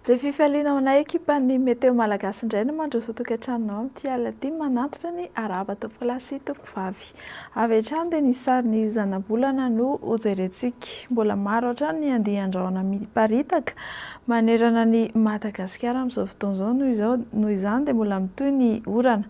Dia fifaliana ho anay ekipan'ny Météo Malagasy indray no mandroso an-tokantranonao amin'ity alina ity manantitra ny arahaba tompokolahy sy tompokovavy. Avy hatrany dia ny sarin'ny zanabolana no hojerentsika. Mbola maro hatrany ny andian-drahona miparitaka manerana an'i Madagasikara amin'izao fotoana izao noho izao noho izany dia mbola mitohy ny orana.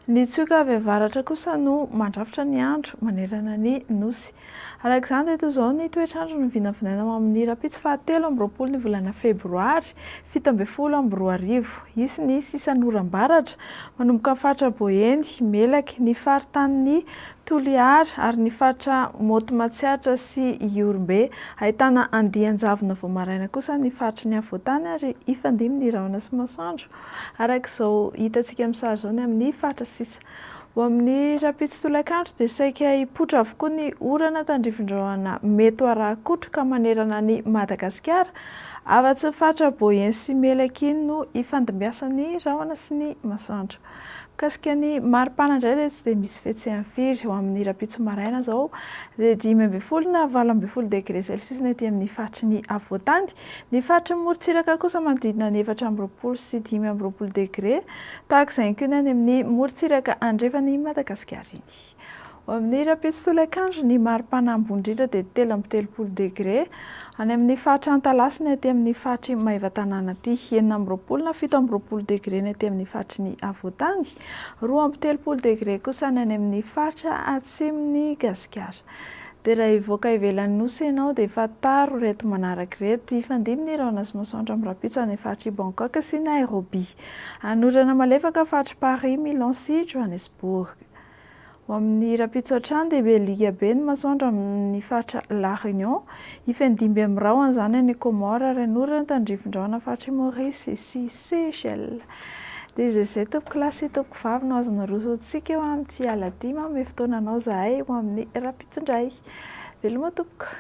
Ny tsioka avy avaratra kosa no mandrafitra ny andro manerana ny Nosy. Araka izany dia toy izao ny toetr'andro novinavinaina ho amin'ny rahampitso faha 23 ny volana febroary 2017. Hisy ny sisan'oram-baratra manomboka amin'ny faritra Boeny, Melaky, ny faritanin'i Toliara ary ny faritra Maoty Matsiatra sy Ihorombe. Ahitana andian-javona vao maraina kosa ny faritry ny afovoantany ary hifandimby ny rahona sy masoandro araka izao hitantsika amin'ny sary izao ny amin'ny faritra sisa. Ho amin'ny rahampitso tolakandro dia saika hipoitra avokoa ny orana tandrifin-drahona mety ho arahan-kotroka manerana an'i Madagasikara, afa-tsy ny faritra Boeny sy Melaky iny no hifandimbiasan'ny rahona sy ny masoandro. Mikasika ny maripana indray dia tsy dia misy fihetsehany firy. Ho amin'ny rahampitso maraina izao dia 15 na 18 degre celsius ny aty amin'ny faritry ny afovoantany. Ny faritry ny morontsiraka kosa manodidina ny 24 sy 25 degre. Tahaka izay ihany koa ny any amin'ny morontsiraka andrefan'i Madagasikara iny. Ho amin'ny rahampitso tolakandro, ny maripana ambony indrindra dia 33 degre any amin'ny faritra Antalaha sy ny aty amin'ny faritr'i Maevatanàna aty. 26 na 27 degre ny aty amin'ny faritry ny afovoantany, 32 degre kosa ny any amin'ny faritra atsimon'i Gasikara. Dia raha hivoaka ivelan'ny Nosy ianao dia fantaro ireto manaraka ireto, hifandimby ny rahona sy masoandro amin'ny rahampitso any faritr'i Bangkok sy Nairobi. Hanorana malefaka faritr'i Paris, Milan sy Johannesburg. Ho amin'ny rahampitso hatrany dia mialika be ny masoandro amin'ny faritra La Réunion. Hifandimby amin'ny rahona izany any Comores ary hanorana tandrifin-drahona faritr'i Maurice sy Seychelles. Dia izay izay tompoko lahy sy tompoko vavy no azo naroso antsika eo amin'ity alina ity. Manome fotoana anao izahay ho amin'ny rahampitso indray. Veloma tompoko.